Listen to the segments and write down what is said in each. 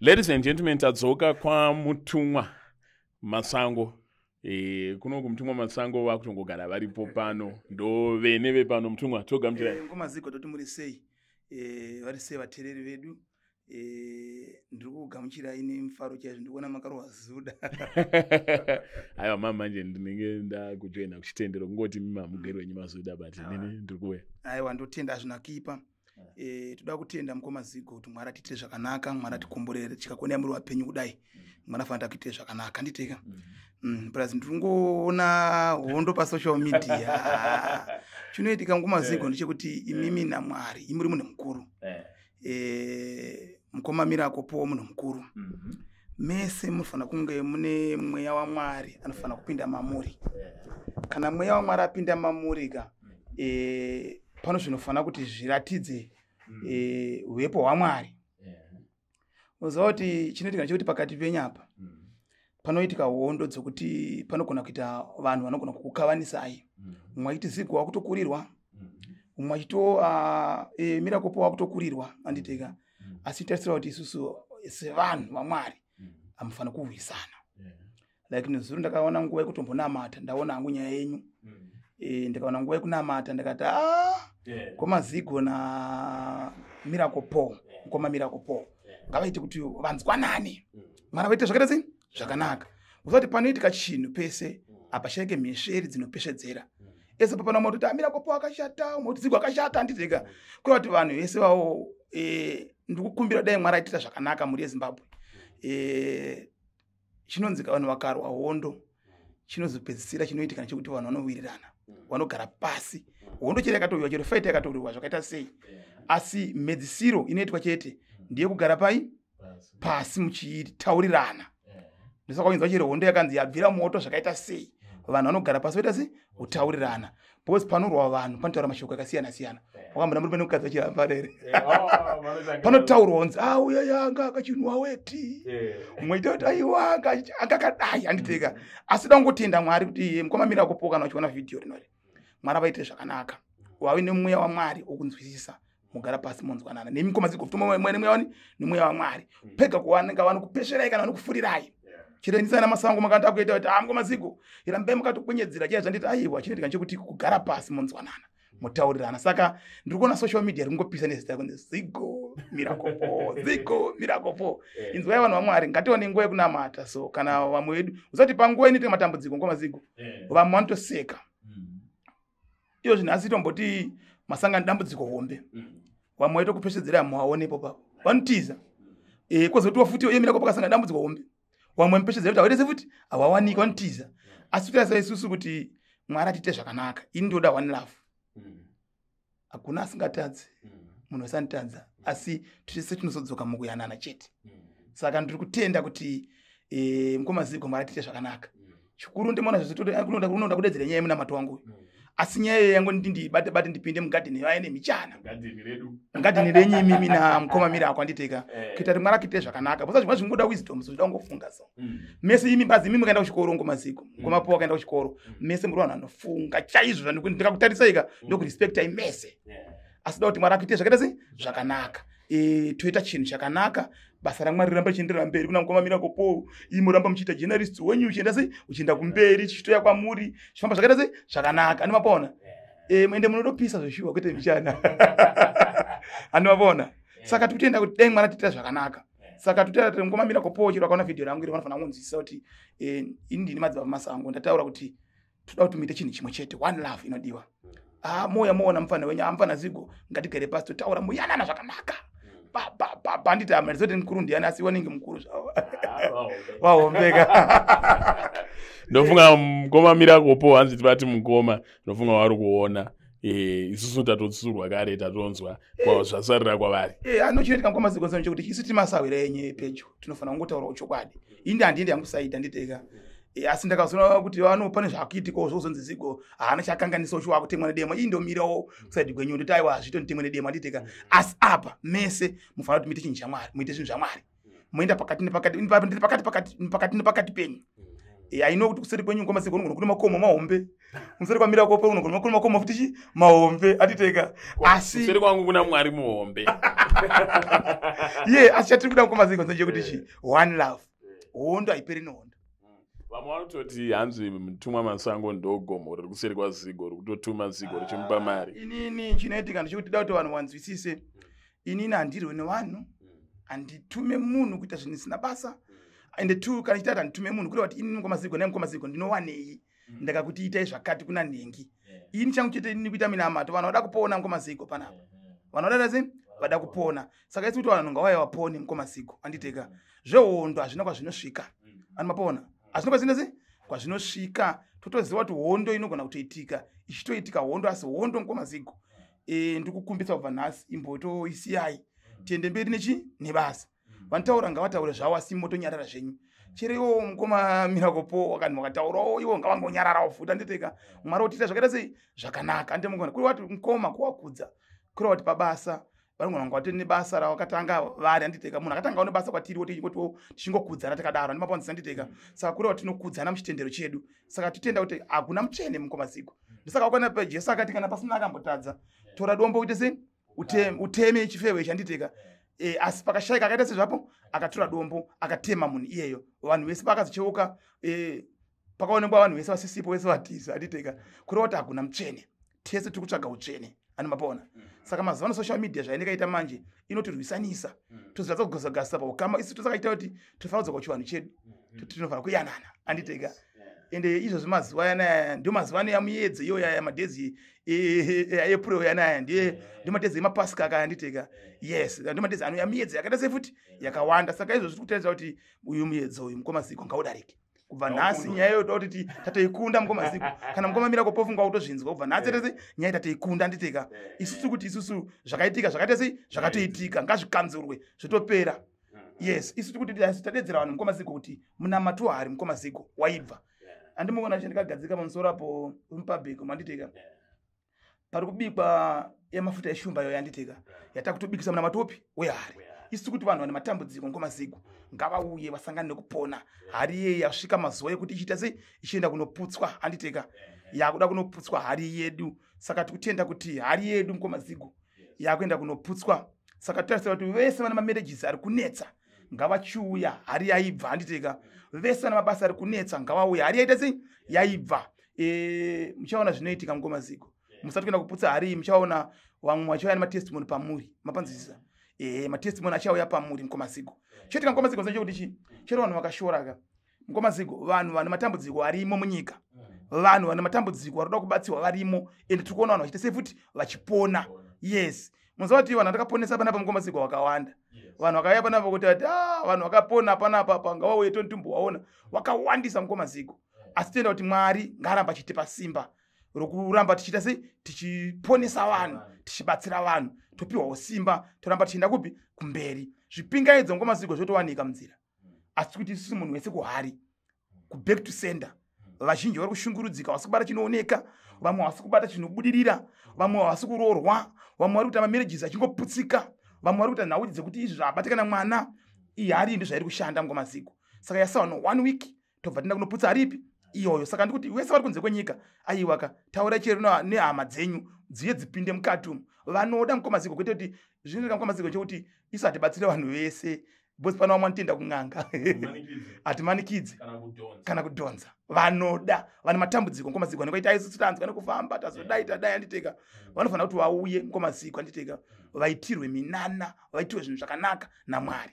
Ladies and gentlemen, tadzoka kwaMutumwa Masango. Kuno kuMutumwa Masango vakutongogara varipo pano, ndo vene vepano. Mutumwa, togamuchirai. Ngoma Zigo, toti muri sei? Vari sei vateereri vedu? Ndiri kugamuchirai nemufaro chaizvo. Ndikuona makarohwa zuda. Aiwa, mama, manje ndinenge ndakujoina kuchitendero, kungoti mima mugeri wenyu mazuda, but inini ndiri kuuya. Aiwa, ndotenda, hazvina kuipa. Toda kutenda mukoma Zigo kuti Mwari atiitire zvakanaka, Mwari atikomborere tikakuonai muri wapenyu kudai. Mwari afanira kuitire zvakanaka, nditeka. Plus ndiringoona hondo pasocial media. Chinoitika, ngoma Zigo, ndechekuti imimi naMwari imuri munhu mukuru. Mukoma Miracle Paul munhu mukuru. Mese munofanira kunge mune mweya waMwari anofanira kupinda mamuri. Kana mweya waMwari apinda mamuri ka, pano zvinofanira kuti zviratidze uvepo hwaMwari. Unoziva kuti chinoitika ndechekuti pakati penyu apa panoitika hondo dzokuti panogona kuita vanhu vanogona kukukavanisai. Mumwe achiti Zigo wakutokurirwa, mumwe achito Miracle Paul wakutokurirwa, anditeka. Asi tarisira kuti isusu sevanhu vaMwari hamufaniri kurwisana. Like nezuro ndakaona nguva yekutombonamata, ndaona hangu nyaya yenyu. Ndikaona nguva yekunamata, ndikati, a mukoma Zigo na Miracle Paul, mukoma Miracle Paul ngavaite kuti vanzwanane, Mwari vaite zvakaita sei zvakanaka. Uziva kuti panoitika chinhu pese hapashaike mhesveri dzinopesvedzera. Ese papana umwe kuti aMiracle Paul akashata, umwe kuti Zigo akashata, handiteka. Kureva kuti vanhu vese vavo, ndikukumbira dai Mwari aitira zvakanaka mhuri yeZimbabwe. Chinonzi vanhu vakarwa hondo, chinozopedzisira chinoitika nechekuti vanhu vanowirirana, vanogara pasi. Hondo chero yakatoriwa, chero fight yakatoriwa zvakaita sei, asi mhedzisiro inoitwa chete ndeyekugara pai pasi muchitaurirana. Ndosaka kuinzwa chero hondo yakanzi yabvira moto zvakaita sei, vanhu vanogara pasi voita sei, kutaurirana, because panorwa vanhu panotaura mashoko akasiyana siyana. Wakambona murume nemukadzi vachirambana here? Panotaurwa kunzi, a uya yanga akachinwa weti, mumwe achita kuti aiwa anga akadai, handiteka. Asi da kungotenda Mwari kuti mukoma Miracle Paul, kana uchiona vhidhiyo rinori, Mwari avaitire zvakanaka, wave nemweya waMwari wokunzwisisa, mugara pasi monzwanana. Nemi mukoma Zigo nemweya wani, nemweya waMwari pega kuwananga vanokupesverai kana vanokufurirai. Chero ndisana masango makanda kuita kuti, ah, mukoma Zigo, irambai makatokwenyedzera chaiyo. Zvanditi aiwa, chinoitika nchekuti kugara pasi monzwanana, mutaurirana. Saka ndiri kuona social media iri kungopisa nezita kunzi Zigo Miracle Paul, Zigo Miracle Paul. Inzwai, vanhu vaMwari, ngatione nguva yekunamata. So kana vamwe vedu usati panguva inoitika matambudziko, ngoma Zigo, vamwe vanotoseka. Iyo zvinhu asi tomboti masangano dambudziko hombe, vamwe vaitokupesvedzera muwaonepo papo vanotiza. Kwozotiwa futi uye Miracle pakasangana dambudziko hombe, vamwe mupesvedzera kuti hawaitese futi hawawaniki, vanotiza. Asi totarisa isusu kuti Mwari atiite zvakanaka. Ini ndoda one love. Hakuna asingatadzi, munhu wese anotadza, asi tese tinozodzoka mukuyanana chete. Saka ndiri kutenda kuti mukoma Zigo, Mwari atiite zvakanaka. Chikuru ndimoona zvinoda kudedzera nyaya yemunamato wangu, asi nyaya iyo yangu ndindibate bate ndipinde mugadheni vaine michana, mugadheni renyu imimi namukoma Miracle, anditeka, kuita kuti Mwari akuite zvakanaka. Bosa zvimwe zvingoda wisdom, so zvida kungofunga. So mese imi bazi imi mukaenda kuchikoro, ngoma Zigo, ngoma po wakaenda kuchikoro, mese muri vanhu vanofunga chaizvo. Ndikakutarisai ndokurespectai mese, asi da kuti Mwari akuite zvakaita sei zvakanaka. Toita chinhu chakanaka, basa raMwari riramba richienderera mberi. Kuna mukoma Miracle Paul, imi muramba muchiita journalist wenyu, uchienda sei, uchienda kumberi, chichitoya kwamuri, chifamba zvakaita sei zvakanaka. Andimapona, ende munotopisa zveshuwa, kwete michana, andimapona. Saka tikutoenda kuti dai Mwari atiitira zvakanaka. Saka tutera kuti mukoma Miracle Paul, chero akaona vhidhiyo rangu iri, vanofanira kunzwisisa kuti ini ndini madzibaba Masango, ndataura kuti toda kuti muite chinhu chimwe chete. One love inodiwa. Ah, moya moona mufana wenyu, ah, mufana Zigo, ngatigare pasi totaura, muyanana zvakanaka. Banditi amalizoti mukuru ndiani, asi wanenge mukuru zvavo vahombeka. Ndofunga mukoma Miracle Paul, hanzi tibati mukoma, ndofunga vari kuona. Isusu tatotsurwa kare, tatonzwa zvasarira kwavari. Anochinoitika, mukoma Zigo, chekuti isu tiri masahwira enyu pedyo, tinofanira kungotaurawo chokwadi. Indi handiendi hangu side, handiteka. Asi ndakazoona kuti vano pane zvakuitikawo, zvozonzi Zigo haana chakanganisawo, chiwakutemwa nedemo. Ii, ndomirawo kuside kwenyu, ndoti aiwa, hazvito nditemwe nedemo, handiteka. Asi apa mese mufanira kuti muite chinhu chaMwari, muite zvinhu zvaMwari, moenda pakati nepakati, ndiri pakati pakati pakati nepakati penyu. I know kuti kuseri kwenyu ngoma seko kune makomo mahombe. Museri kwamira kopo kuno kune makomo futi chi mahombe atiteka. Asi kuseri kwangu kuna Mwari muhombe. Ye, asi chatiri kuda ngoma seko nje kuti chi one love. Hondo haiperi nehondo. Vamwe vanototi hanzi Mutumwa Masango ndogomo riri kuseri kwaZigo, riri kutotuma Zigo richimupa mari. Inini chinoitika ndechekuti da kuti vanhu vanzwisise. Inini handirwe nevanhu, handitume munhu kuita zvinhu zvisina basa. Ende two, kana chitati handitume munhu, kureva kuti inini Mukoma Zigo, naye Mukoma Zigo ndinowanei ndakakuti itai zvakati kuna nhengi. Ini changu chete inini kuita minamato, vanhu vada kupona Mukoma Zigo panapa. Vanhu vada sei? Vada kupona. Saka isi kuti vanhu ngavauye vapone Mukoma Zigo, anditeka. Zvehondo hazvina kwazvinosvika. Ani mapona? Hazvina kwazvinoita sei? Kwazvinosvika. Totoziva kuti hondo inogona kutoitika. Ichitoitika hondo, asi hondo Mukoma Zigo. Ndikukumbisa kubva nhasi imbotoisiyai. Tiende mberi nechi nebasa. Vanotaura ngavataure zvavo, asi motonyarara zvenyu. Chero iwo Mukoma Mirakopo wakanhu wakataurawo iwo ngavangonyararawo futi, anditeka. Mwari otiita zvakaita sei? Zvakanaka. Ande mukona. Kureva kuti mukoma kuwakudza. Kureva kuti pabasa vanogona kunge vatori nebasa ravakatanga vari, anditeka. Munhu akatangawo nebasa kwatiri woti tichingokudzana takadaro, andimapanzisa, anditeka. Saka kureva kuti tinokudzana muchitendero chedu. Saka titenda kuti hakuna mutsvene Mukoma Zigo. Ndosaka wakona Jesu akati kana pasina akambotadza, tora dombo uite sei? Uteme chifewe ichi, anditeka. Asi pakashayika akaita sezvapo, akatora dombo akatema munhu iyeyo. Vanhu vese pakazocheuka, pakaonekwa vanhu vese vasisipo, vese vatiza, anditeka. Kureva kuti hakuna mutsvene, tese tiri kutsvaga utsvene, ani mapona. Saka mazuva ano social media zvainekaita manje inotirwisanisa, toziratsa kugasa paukama. Isu tosakaita kuti tofanira kudzoka kuchivanhu chedu, tinofanira kuyanana, anditeka. Ende izvozvi mazuva ayanaya ndio mazuva ano yamuyedzo iyo yaya madhezi aApril yanaya, ndiye ndio madhezi emapasika akaya, anditeka. Yes, ndio madhezi ano yamuyedzo yakaita sefuti yakawanda. Saka izvozvi tiri kutaridza kuti uyu muyedzo uyu Mukoma Zigo ngaudarike kubva nhasi. Nyaya iyo toda kuti tatoikunda Mukoma Zigo. Kana Mukoma Mira kopofunga kutozvinzwa kubva nhasi tese nyaya tatoikunda, anditeka. Isusu tiri kuti isusu zvakaitika zvakaita sei, zvakatoitika, ngazvikanzurwe zvotopera. Yes, isu tiri kuti tadedzera vanhu Mukoma Zigo kuti munamato hari Mukoma Zigo waibva. Handimuona chandikagadzika pamusoro apo mupublic, manditeka. Pari kubikwa yemafuta eshumba iyo, yanditeka, yatakutobikisa munamatopi wehari. Isu kuti vanhu vane matambudziko Mukoma Zigo ngavauye vasangane nekupona. Hari iyeye yasvika mazuva ekuti ichiita sei, ichienda kunoputswa, handiteka. Yakuda kunoputswa hari yedu. Saka tikutenda kuti hari yedu Mukoma Zigo yakuenda kunoputswa. Saka totarisira kuti vese vane mamarriages ari kunetsa ngavachiuya, hari yaibva, handiteka. Vese vane mabasa ari kunetsa ngavauya, hari yaita sei, yaibva. Muchaona zvinoitika Mukoma Zigo musati kuenda kuputsa hari iyi. Muchaona vamwe vachauya nematestimony pamuri, mapanzwisisa? Matestimony achauya pamuri Mukoma Zigo. Choitika Mukoma Zigo chekuti chi chero vanhu vakashora ka Mukoma Zigo, vanhu vane matambudziko arimo munyika, vanhu vane matambudziko vari kuda kubatsirwa varimo. Ende tiri kuona vanhu vachiita sei futi, vachipona. Yes, munoziva kuti vanhu vandakaponesa panapa Mukoma Zigo vakawanda. Vanhu vakauya panapa kuti ati, "Ah, vanhu vakapona panapa pa ngavauye tonditumbowaona." Wakawandisa Mukoma Zigo. Asi toenda kuti Mwari ngaaramba achitipa simba rokuramba tichiita sei, tichiponesa vanhu, tichibatsira vanhu. Topiwawo simba, toramba tichienda kupi? Kumberi. Zvipingaidzo Mukoma Zigo zvotowanika munzira, asi kuti isusu munhu wese kuhari, kuback to sender. Vazhinji vari kushungurudzika, vasi kubata chinooneka, vamwe havasi kubata chinobudirira, vamwe havasi kuroorwa, vamwe vari kuita mamarriages achingoputsika, vamwe vari kuita nhau dzekuti izvi zvabatikana mwana. Iyi hari ndozvairi kushanda Mukoma Zigo. Saka yasawa no one week tobva tienda kunoputsa haripi iyoyo. Saka ndikuti vese vari kunze kwenyika, aiwaka, taurai chero nehama dzenyu dziye dzipinde mukati umu vanoda Mukoma Zigo. Kwete kuti zvinoita Mukoma Zigo chekuti isu hatibatsire vanhu vese, because pana vamwe vanotoenda kun'anga. Hatimanikidzi kana kudhonza. Vanoda, vane matambudziko Mukoma Zigo, vanenge vaita isusu tanzwa nekufamba, tazodai, tadai, anditeka. Vanofanira kuti vauye Mukoma Zigo, anditeka, vaitirwe minana, vaitirwe zvinhu zvakanaka naMwari.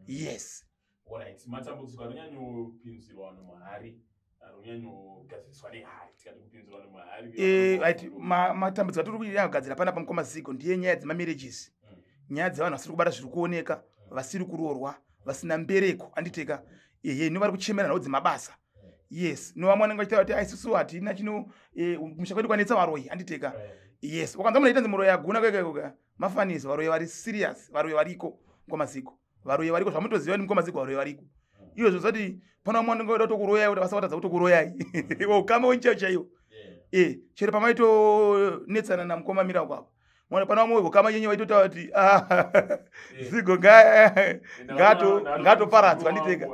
Yes. Alright, matambudziko anonyanyopinzirwa vanhu muhari, anonyanyogadziriswa nehari, tikati kupinzirwa vanhu muhari? Right, matambudziko atiri kugadzira panapa Mukoma Zigo ndiye nyaya dzemamarriages, nyaya dzevanhu vasiri kubata zviri kuoneka, vasiri kuroorwa, vasina mbereko, anditeka. Ehe, nevari kuchemera nhau dzemabasa. Yes, nevamwe vanenge vachitaura kuti aisusu hatina chino, kumusha kwedu kwanetsa varoyi, anditeka. Yes, ukanzwa munhu achitanzi muroyi aguna kwekaikoka, mafanisi. Varoyi vari serious, varoyi variko Mukoma Zigo, varoyi variko. Zvamutoziva ni Mukoma Zigo, varoyi variko. Iyo zvozati pana vamwe vanenge vada kutokuroyai kuti vasawatadza kutokuroyai, ukama wenchaiwo chaiwo. Chero pamaitonetsana namukoma Mirakwapa. Mwana pana vamwe vekukama nyenye vaitotaura kuti ah, zigo ngatoparadzwa nditega.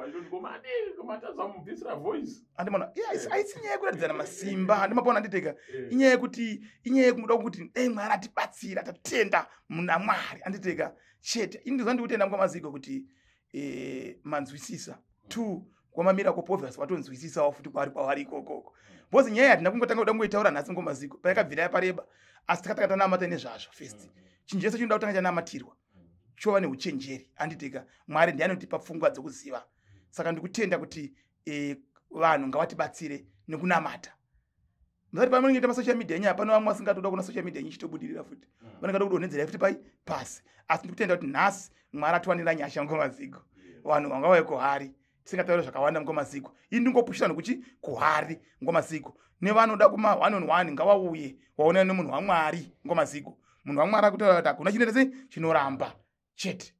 Andimona haisi nyaya yekuratidzana masimba, handimapona nditega. Inyaya yekuti, inyaya yekumuda kuti dai Mwari atibatsira, tatenda muna Mwari, anditega chete. Ini ndizva ndikutenda mukwamazigo kuti manzwisisa two kwamamira kopovhas watonzwisisawo futi kwaari kwavari ikokoko, because nyaya hatina kungotanga kuda kungoitaura nhasi ngomaziko, payakabvira yapareba, asi takatanga tanamata nezvazvo first. Chinhu chese chinoda kutanga chanamatirwa, chova neuchenjeri, anditeka. Mwari ndiye anotipa pfungwa dzokuziva. Saka ndikutenda kuti vanhu ngavatibatsire nekunamata. Musati pamunenge masocial media nyaya, pano vamwe vasingatoda kuona social media ichitobudirira futi, vanenge vada kudonhedzera futi pai pasi. Asi ndikutenda kuti nhasi Mwari atiwanira nyasha ngomazigo. Vanhu vanga vauye kuhari, tisingatauri zvakawanda ngomaziko. Ini ndingopushira nekuchi kuhari ngomaziko, nevanoda kuma one on one ngavauye waonana nemunhu waMwari ngomaziko. Munhu waMwari akutaura kuti hakuna chinoita sei chinoramba chete.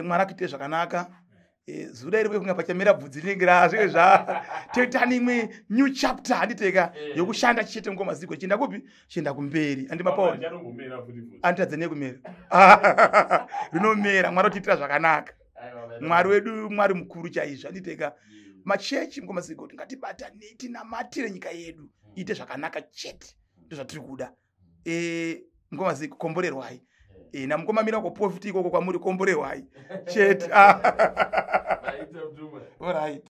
Mwari akuitire zvakanaka. Zuda iri kunga pachamera bvudzi rinenge razvee zva toitani imwe new chapter, handiteka, yokushanda chete ngomaziko. Chienda kupi? Chienda kumberi, handimapaona anditadze nekumera, rinomera. Mwari otiitira zvakanaka. Mwari wedu Mwari mukuru chaizvo, handiteka. Machechi ngomaziko, kuti ngatibatane tinamatire nyika yedu iite zvakanaka chete, ndozvatiri kuda. Ngomaziko, komborerwai. Namukomamira kopofiti ikoko kwamuri, komborerwai chete. Alright.